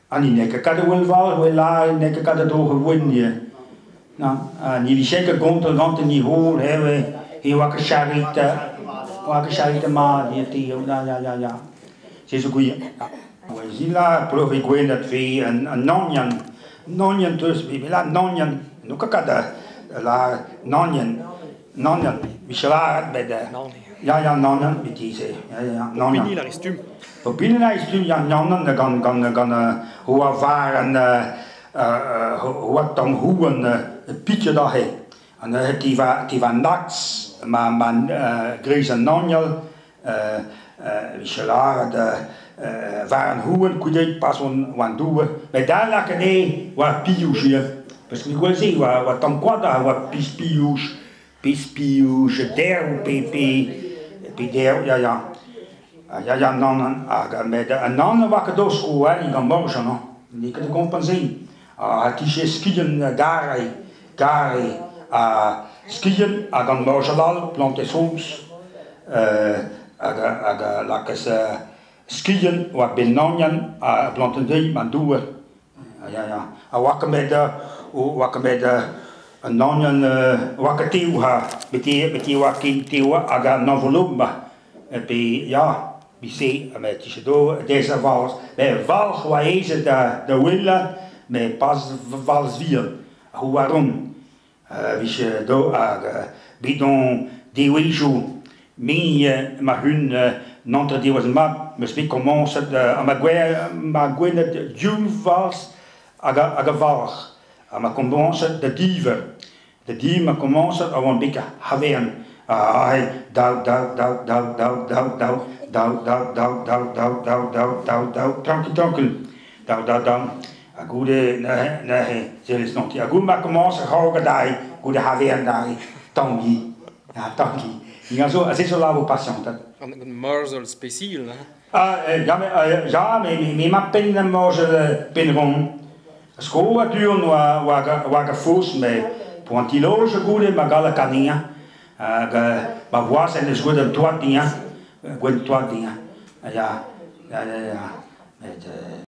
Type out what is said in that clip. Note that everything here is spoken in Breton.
Ha ni n'eo ket kat a wel val, wel la, n'eo ket kat a dro a voen. Na, ni vije ket gontel gante ni hol, he, he oa ket charit, oa ket charit mat, ya, te, ya, ya, ya, ya. Se zo gwir. Zila pleuve gwelet ve an nonien, nonien teus, ve la nonien, n'o ket kat la nonien, nonien, vije lâret bet, ya, ya, nonien, beti se, ya, ya, nonien. Pini la stum. O pini la stum, ya, nonien gant, gant, gant, hoa var an, hoa tamm houan pitje da he. An ti va, ti va nats, ma, ma gris an noniel, vije lâret, war an houen koudet pas on oan doue. Met da lak ane oa piouch ya. Parce que gwell se oa, oa tamm koad da oa pis piouch, pis piouch, derv pe, pe, pe derv, ya, ya. Ya, ya, nan, hag, met an nan a oa ket osko, hein, gant morjan, non. N'eo ket da kompense. Ha tiche skillen gare, gare, ha skillen hag an morjal all, plante souz, hag, hag lakez skillen oa benanian a planten dei man doue. Ja, ja. A oa ket met, oa ket met an nanian, oa ket teo ha, beti, beti oa ket teo hag an enveloppe, et puis, ja, bi se, met tiche do, deze vals, met valch oa eze da, da willen, met pas vals vier, hoe waarom? Vije do hag bidon dewejoù, mi ma hun nanter diwezh mat, meus bet komañset ha ma gwe, ma gwelet div vals hag a, hag a valc'h. Ha ma komañset da diver. Da diver ma komañset a oan bet havern. Ha he, daou, daou, daou, daou, daou, daou, daou, daou, daou, daou, daou, daou, daou, daou, daou, daou, tranquil, tranquil. Daou, daou, daou. Ha goude, neuze, neuze, zellez nanti. Ha goude ma komañset c'horg dai, goude havern dai, tangi. Ja, tangi. Ni zo, se zo lavo patientet. Gant morzhol spesial, hein? Ah, ja, me, ja, me, me, me ma pen morzhol pen rond. Sko a duon oa, oa, oa ga fos, me po an tiloge goude ma galla kaninga. Hag ma voaz en eus goude an toad dinga. Goude toad dinga. Ja, ja, ja, ja. Met,